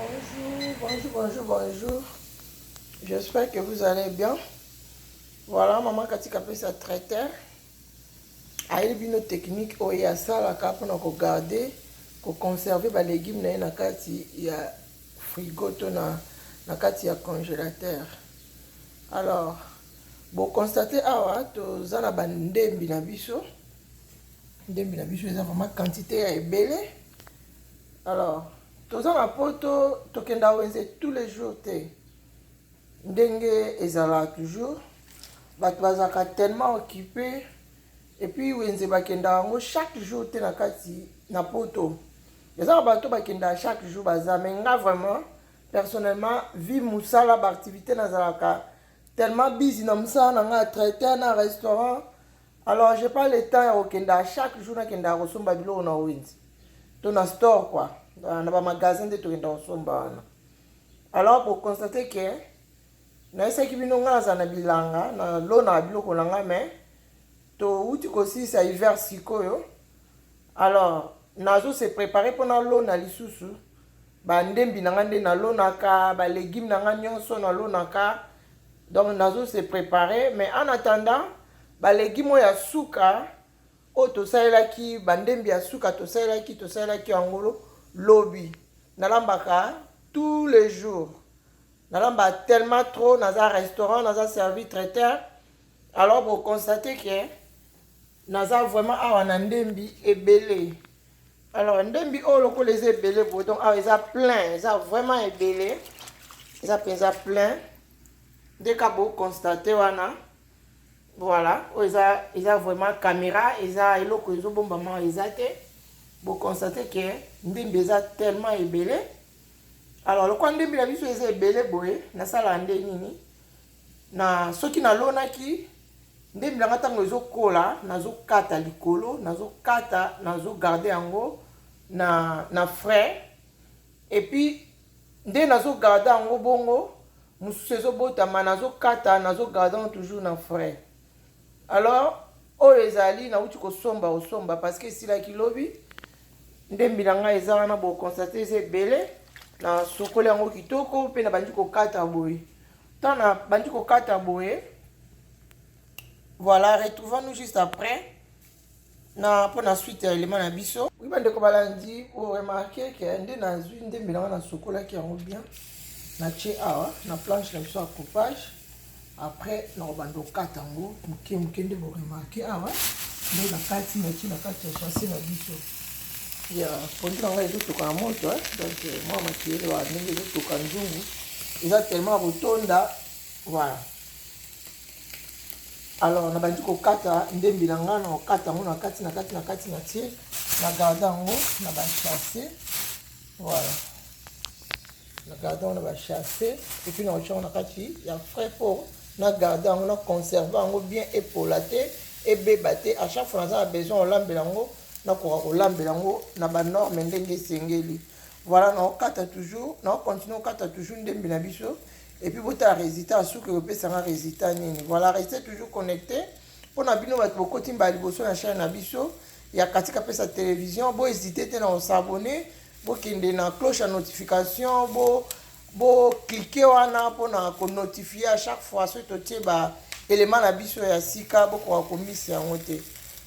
Bonjour, bonjour, bonjour, bonjour. J'espère que vous allez bien. Voilà, maman Katika pesa traiteur. Ayebi bino technique oyo asalaka mpona kogarde, koconserve balégume na ye na kati ya frigo to na kati ya congélateur. Alors, boconstate awa toza na bandembi na biso. Ndembi na biso eza vraiment quantité ya ebele. Alors, toza na poto, tokenda wenze tous les jours te. Ndenge ezalaka toujours, bato bazalaka tellement occupé et puis wenze bakendaka yango chaque jour te. Na kati na poto eza na bato bakendaka chaque jour baza, mais nga vraiment, personnellement, vie, mosala, baactivité, nazalaka tellement busy na mosala na nga ya traiteur na restaurant. Alors j'ai pas le temps ya kokendaka chaque jour, nakendaka kosomba biloko na wenze to na store quoi, na bamagasin nde tokenda kosomba wana. Alors boconstate ke nayesaki bino, ngai nazala na bilanga, nalonaka biloko na ngai, mais touti kosilisa hiver sikoyo. Alors nazo se préparer mpo nalona lisusu bandembi na ngai nde nalonaka, balégume na ngai nyonso nalonaka. Donc nazo se préparer, mais en attendant, balégume oyo ya suka oyo tosalelaki, bandembi ya suka tosalelaki yango lobi. Nalambaka tous les jours, nalamba tellement trop, naza restaurant, naza service traiteur. Alors boconstate ke naza vraiment awa na ndembi ebele. Alors ndembi oyo lokola eza ebele boye, donc awa eza plein, eza vraiment ebele, eza mpenza plein nde ka boconstate wana. Voilà, oyo eza vraiment caméra, eza eloko ezobombama eza te. Boconstate ke ndembi eza tellement ebele. Alors lokola ndembi na biso eza ebele boye, nasalaka nde nini? Na soki nalonaki ndembi na nga, ntango ezokola nazokata likolo, nazokata, nazogarde yango na frais. Et puis nde nazogarde yango bongo, mosusu ezobotama, nazokata, nazogarde yango toujours na frais. Alors oyo ezali nauti kosomba parce que esilaki lobi. Ndembi na ngai eza wana, boconstate eza ebele. Nasokoli yango kitoko mpe nabandi kokata boye. Ntango nabandi kokata boye, voilà, retrouvons-nous juste après na mpona suite ya élément na biso. Oui, bandeko balandi, oremarke ke nde nazwi ndembi na nga, nasokolaki yango bien, natie awa na planche na biso ya coupage. Après nakobanda kokata yango moke moke. Nde boremarke awa nde na kati, natie na kati ya sachet na biso ya pondu na ngai ezotoka na moto. Donc mwa makiyele wa ndenge ezotoka, nzungu eza tellement kotonda. Voilà, alors nabandi kokata ndembi na ngai, na kokata yango na kati, na kati, na kati, na tie, na garde yango na basachet. Voilà, na garde yango na basachet et puis na kotia yango na kati ya frais po na garde yango, na conserve yango bien, epola te, ebeba te. À chaque fois naza na besoin kolambela yango, nakoka kolambela yango na banorme ndenge esengeli. Voilà, naokata toujours, naocontinue kokata toujours ndembi na biso et puis botala résultat soki ekopesanga résultat nini. Voilà, restez toujours connecté. Mpona bino bato bokoti mbala liboso na chaîne na biso ya Katika Pesa Télévision, bohésite te na kos'abonner, bokende na cloche ya notification, bo boclique wana mpona konotifie à chaque fois soki totie baélément na biso ya sika, bokoka komisa yango te.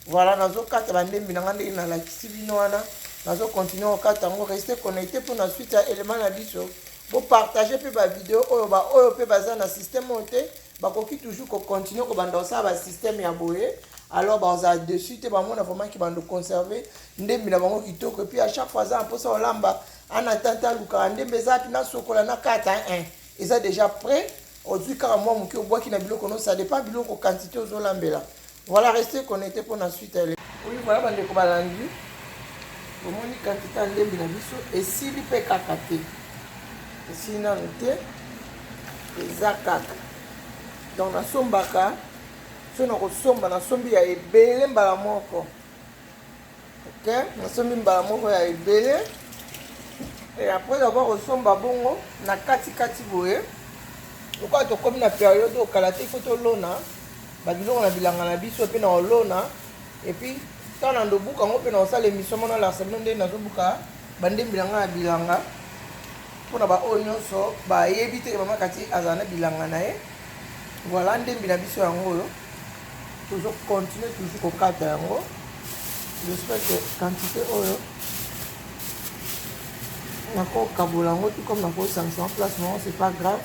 Voilà, nazokata bandembi na nga ndenge nalakisi bino wana, nazocontinue kokata yango. Reste connecté mpona suite ya élément na biso. Bopartage mpe bavideo oyo, baoyo mpe baza na système oyo te bakoki toujours kocontinue kobanda kosala basystème ya boye. Alors bazala dessus te, bamona vraiment ki bando conserve ndembi na bango kitoko. Et puis à chaque fois aza na mposa kolamba, ana tante alukaka ndembe eza api, nasokola, na kata 1, eza déjà prêt. Ozwi kaka mwa moke, obwaki na biloko no, ça dépend biloko, quantité ozolambela. Voilà, restez connecté mpona suite. Oui, voilà, bandeko balandi, omoni quantité ya ndembi na biso esili mpe kaka te, esili nano te, eza kaka. Donc nasombaka, so na kosomba, nasombi ya ebele mbala moko. Ok, nasombi mbala moko ya ebele et après avoir kosomba bongo na katikati boye, lokola tokómi na période okala te, ifo tolona babiloko na bilanga na biso mpe na kolona. Et puis ntango na ndobuka yango mpe na kosala émission mona, alakisa bino ndenge nazobuka bandembi na ngai ya bilanga. Mpona baoyo nyonso bayebi te Mama Kati azala na bilanga na ye. Voilà ndembi na biso yango oyo tozo continuer toujours kokata yango. J'espère que quantité oyo nakokabola yango tout comme nakosangisa yango place moko, c'est pas grave.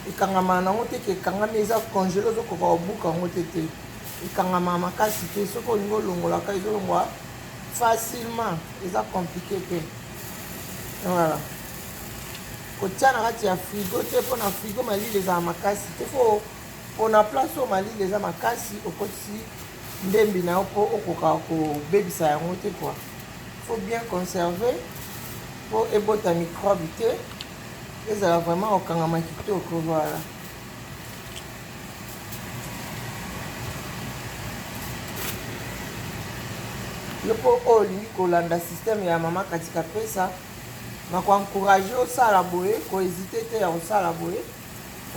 Ekangamaka nango te ke ekangami, eza congele, ozokoka kobuka yango te te, ekangamaka makasi te. Soki olingi olongolaka, ezolongwa facilement, eza compliqué te. Voilà, kotia na kati ya frigo te, mpona frigo malili ezala makasi te. Fo mpona place oyo malili eza makasi, okotisi ndembi na yo mpo okoka kobebisa yango te quoi. Faut bien conserver mpo ebota microbe te, ezala vraiment kokangama kitoko. Voilà, yo mpo oyo olingi kolanda système ya Mama Katika Pesa, na koencourage osala boye, kohésite te ya kosala boye.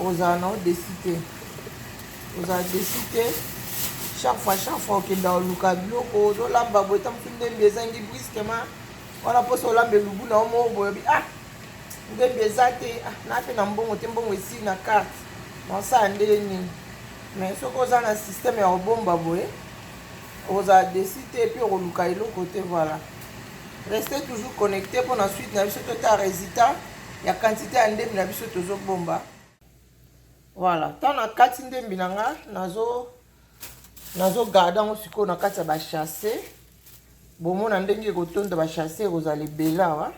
Ozala na odesi te, ozala desi te. Chaque fois, chaque fois okenda oluka biloko, ozolamba boye, ta mosu ndembi ezangi brusquement wana, mposa olamba elubu na yo moko boye, obi ah, ndembi eza te, ah, na mpe na mbongo te, mbongo esili na carte, naosala ndenge nini? Mais soki oza na système ya kobomba boye, ozala desi te, et puis okoluka eloko te. Voilà, restez toujours connecté mpona suite na biso, tota résultat ya quantité ya ndembi na biso tozobomba. Voilà, ntango na kati ndembi na nga, nazogarde yango sikoyo na kati ya basachet. Bomona ndenge ekotonda basachet, ekozala ebele awa.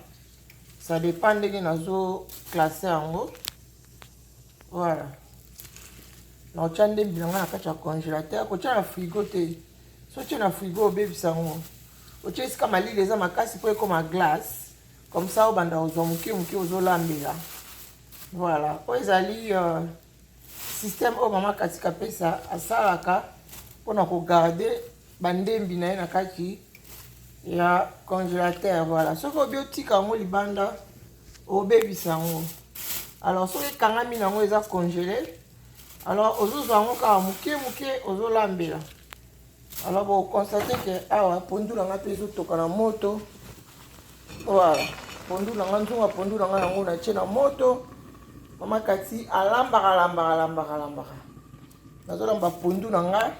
Ça dépend ndenge nazoclasse yango. Voilà, naotya ndembi na ngai na kati ya congélateur. Kotya na frigo te. So otie na frigo, obebisa yango. Otie esika malili eza makasi mpo ekoma glace, comme ça obanda kozwa moke moke, ozolambela. Voilà, oyo ezali système oyo Mama Katika Pesa asalaka mpona kogarde bandembi na ye na kati ya congélateur. Voilà, soki obi otika yango libanda, obebisa yango. Alors soki ekangami nango, eza congelé, alors ozozwa yango kaka moke moke, ozolambela. Alors boconstate ke awa pondu na nga mpe ezotoka na moto. Voilà, pondu na nga, nzunga pondu na nga yango natie na moto. Mama Kati alambaka, alambaka, alambaka, alambaka. Nazolamba pondu na nga.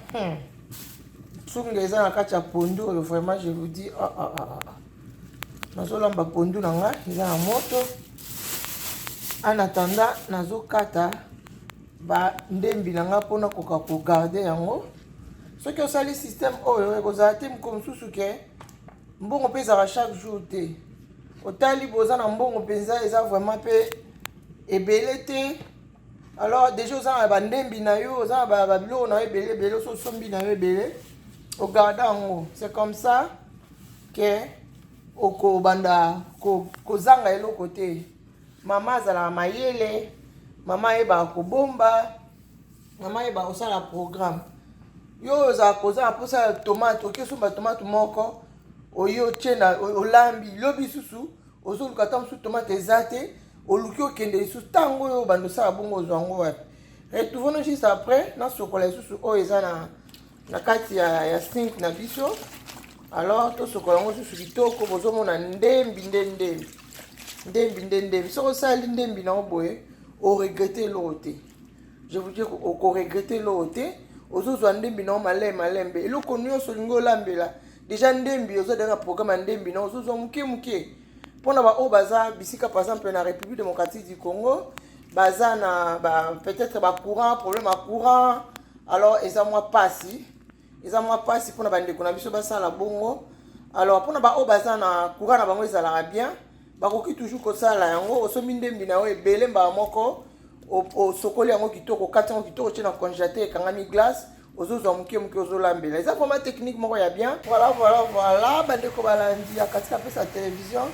Nsunga eza na kati ya pondu oyo, vraiment je vous dis, ah, ah, ah, ah. Nazolamba pondu na nga, eza na moto. En attendant, nazokata bandembi na nga mpona koka kogarde yango. Soki osali système oyo, ekozala te moko mosusu ke mbongo mpe ezalaka chaque jour te. Otali boza na mbongo mpenza eza vraiment mpe ebele te, alors déjà oza na bandembi na yo, oza na babiloko na yo ebele ebele, oso osombi na yo ebele, ogarde yango. C'est comme ça ke okobanda kozanga eloko te. Mama azalaka mayele, mama ayebaka kobomba, mama ayebaka kosala programme. Yo oyo ozalaka koza na mposa ya tomate, oki osomba tomate moko, oye otie na olambi. Lobi lisusu ozoluka ata mosusu tomate eza te, oluki okende lisusu. Ntango oyo obanda osala bongo, ozwa yango wapi? Retrouvons juste après nasokola lisusu oyo eza na kati ya sink na biso. Alors tosokola yango lisusu kitoko. Bozomona ndembi nde ndembi, ndembi nde ndembi. Soki osali ndembi nango boye, oregrete eloko te. Je vous dis, okoregrete eloko te. Ozozwa ndembi nango malembe malembe, eloko nyonso olingi olambela, déjà ndembi oza deja na programme ya ndembi nango, ozozwa moke moke. Mpona baoyo baza bisika, par exemple na République démocratique du Congo, baza na ba, peut-être bacourant, problème ya courant, alors eza mwa pasi, eza mwa pasi mpona bandeko na biso basala bongo. Alors mpona baoyo baza na courant na bango ezalaka bien, bakoki toujours kosala yango. Osombi ndembi na yo ebele mbala moko, osokoli yango kitoko, okati yango kitoko, otie na congélateur, ekangami glace, ozozwa moke moke, ozolambela. Eza vraiment technique moko ya bien. Voilà, bandeko balandi ya Katika Pesa Télévision,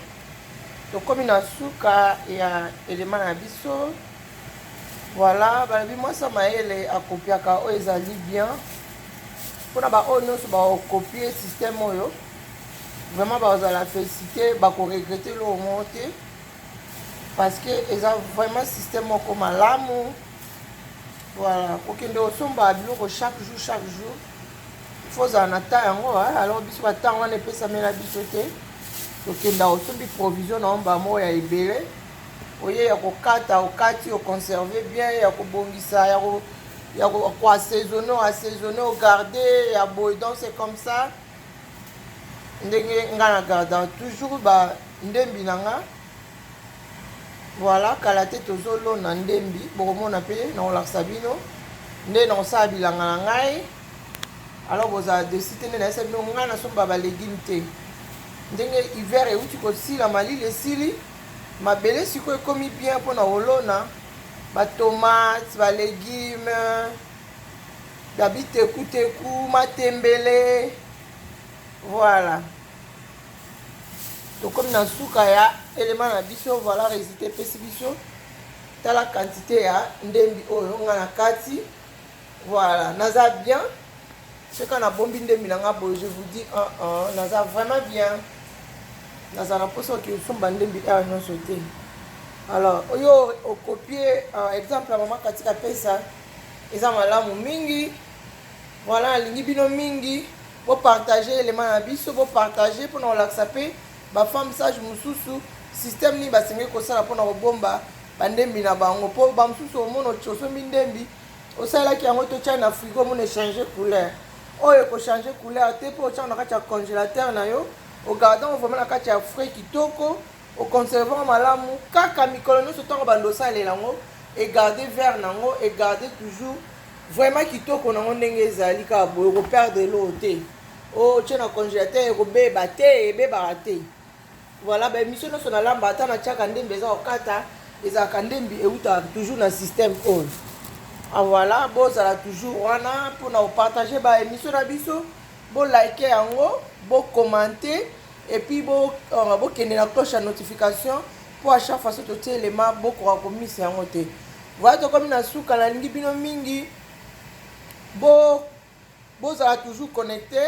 tokomi na suka ya elema na biso. Voilà, balobi mwasi ya mayele akopiaka oyo ezali bien. Mpona baoyo nyonso bakopie système oyo, vraiment bazala félicité, bakoregrete eloko moko te, parce que eza vraiment système moko malamu. Voilà, kokende kosomba biloko chaque jour, chaque jour, il faut ozala na temps yango. Alors biso batango wana epesamela biso te. Tokenda, osombi provision na yo mbala moko ya ebele. Oye ya kokata, okati, oconserve bien, ya kobongisa, ya ko ya koassaisonne, oassaisonne, ogarde ya boye. Donc c'est comme ça ndenge nga na garda toujours ba ndembi na nga. Voilà, kala te tozolona ndembi, bokomona mpe nakolakisa bino nde nakosala bilanga na ngai. Alors bozala déçus te. Nde nayesa bino, ngai nasomba balégume te. Ndenge hiver euti kosila, malili esili, mabele sikoyo ekomi bien mpona kolona batomate, balégume, babitekuteku, matembele. Voilà, tokomi na suka ya élément na biso. Voilà, résultat epesi biso. Tala quantité ya ndembi oyo nga na kati. Voilà, naza bien soki nabombi ndembi na nga boye. Je vous dis, 1 1 naza vraiment bien. Nazala mposa oki osomba ndembi awa nyonso te. Alors oyo okopie exemple ya mama Katika Pesa eza malamu mingi. Voilà, nalingi bino mingi. Bopartage élément na biso, bopartage mpona kolakisa mpe bafemme sage mosusu système nini basengeli kosala mpona kobomba bandembi na bango. Mpo bamosusu omona osombi ndembi, osalelaki yango, totia na frigo, omona echange couleur. Oyo ekochange couleur te mpo otiango na kati ya congélateur na yo, ogarde yango vraiment na kati ya frais kitoko, oconserve yango malamu. Kaka mikolo nyonso ntango bando osalela yango, egarde vert nango, egarde toujours vraiment kitoko nango ndenge ezali kaka boye. Okoperdre eloko te. Otie na congélateur, ekobeba te, ebebaka te. Voilà, baémission nyonso nalamba, ata natiaka ndembi eza kokata, ezalaka ndembi eutaka toujours na système oyo. Ah, voilà, bozala toujours wana mpona kopartage baémission na biso. Bolike yango, bokommente et puis bokende na cloche ya notification mpo à chaque fois so totie elema, bokoka komisa yango te. Voilà, tokomi na suka. Nalingi bino mingi. Bo bozala toujours connecté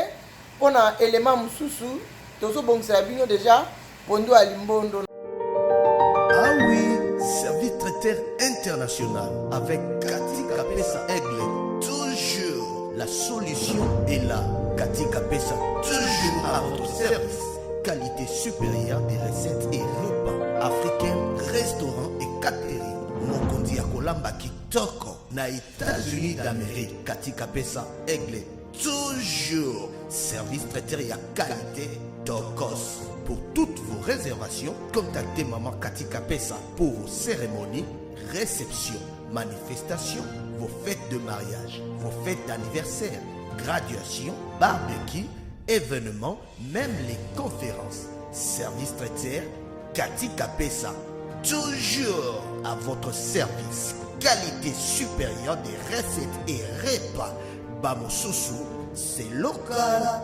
mpona élément mosusu tozobongisela bino déjà, pondu ya limbondo. Ah oui, service traiteur international avec Cathy Kapesa Aigle. Toujours la solution est là. Cathy Kapesa, toujours à votre service. Qualité supérieure des recettes et repas africains, restaurants et catering. Mokonzi ya kolamba kitoko na États-Unis d'Amérique. Cathy Kapesa Aigle, toujours service traiteur ya qualité tokos. Pour toutes vos réservations, contactez Maman Cathy Kapesa pour vos cérémonies, réceptions, manifestations, vos fêtes de mariage, vos fêtes d'anniversaire, graduation, barbecue, événements, même les conférences. Service traiteur Cathy Kapesa, toujours à votre service. Qualité supérieure des recettes et repas. Bamosusu, c'est local.